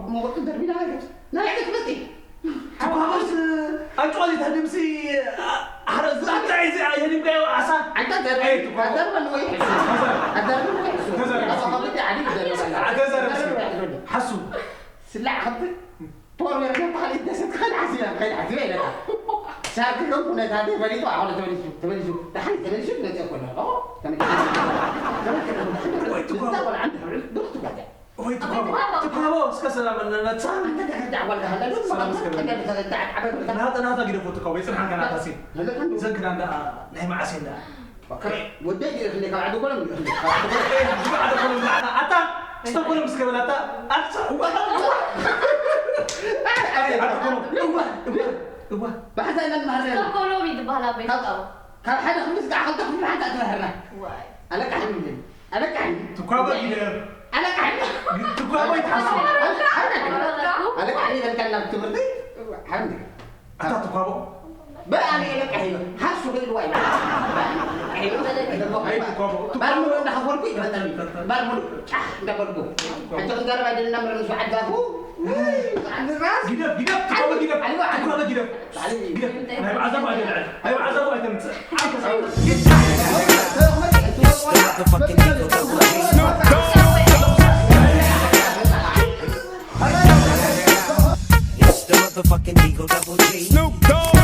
እሞ ወርቂ ደርቢና ማለት ናይ ዕለት መጽኢ። ትኳቦስ ኣብ ጨዋታ ድምሲ ኣረ ዝኣታ እዚ የድምቀዮ ኣሳ። ኣንታ ዘርበል ኣይ፣ ትኳቦ። ኣዘርበል ወይ ሕሱ ኣዘርበል ወይ ሕሱ ተዘርበል። ኣብ ከብዲ ዓዲ ይዘርበል። ኣዘርበል። ሓሱ ስላዕ ከብዲ ፖር ወርደ ተኸሊ ደሰት ከይድ ዓዚባ ከይድ ዓዚባ ኢለካ። ሻርክ ግን ኩነታተይ ፈሊጡ ኣሁን ተመሊሱ ተመሊሱ ደሓን ተመሊሱ መጽእ ኮነ ተመሊሱ ወይ ትኳቦ። ትኳቦ እስከ ሰላም ነነጻ። ናታ ናታ ግደፎ ትኳቦ ይጽንሓንካ ናታ ሲ። ዘንክና እንዳ ናይ መዓሴ እንዳ ወደይ ዲኡ ክልካ ዓዲ ጎሎም ዲኡ ክልካ ዓዲ ጎሎም ኣታ ስተኮሎም እስከ በላታ ኣታ እዋ እዋ እዋ እዋ እዋ እዋ እዋ እዋ ባሕታ ኢና ንመሃር ዘለና። ስተኮሎም እዩ ዝበሃል ኣብ ቤት ካብ ካብ ሓደ ክፍሊ እስካዕ ክልተ ክፍሊ ሓንቲ ኣትመሃርና። ዋይ ኣለቃ ሕምልኝ ኣለቃ ሕምልኝ ትኳቦ ይደር ኣለቃ ሕምልኝ ትኳቦ ይትሓሱ ኣለቃ ሕምልኝ በልካ ናብ ትምህርቲ ሓምልኝ ኣታ ትኳቦ በል ኣነ ለቀ ሄሎ ሓሱ ክልዋ ይበል ሄሎ ኣይ ትኳቦ ባር ሙሉ እንዳኸፈልኩ ይፈጠር ባር ሙሉ ጫሕ እንዳበልኩ ሕጂ ክንዛረብ ኣይደለና ምረ ምስ በዓል ዛፉ ግደፍ ግደፍ ትኳቦ ግደፍ ትኳቦ ግደፍ ግደፍ ናይ ብዓዛፉ ኣይደልዐል ናይ ብዓዛፉ ኣይተምፅእ It's the motherfucking Eagle Double G. Snoop Dogg.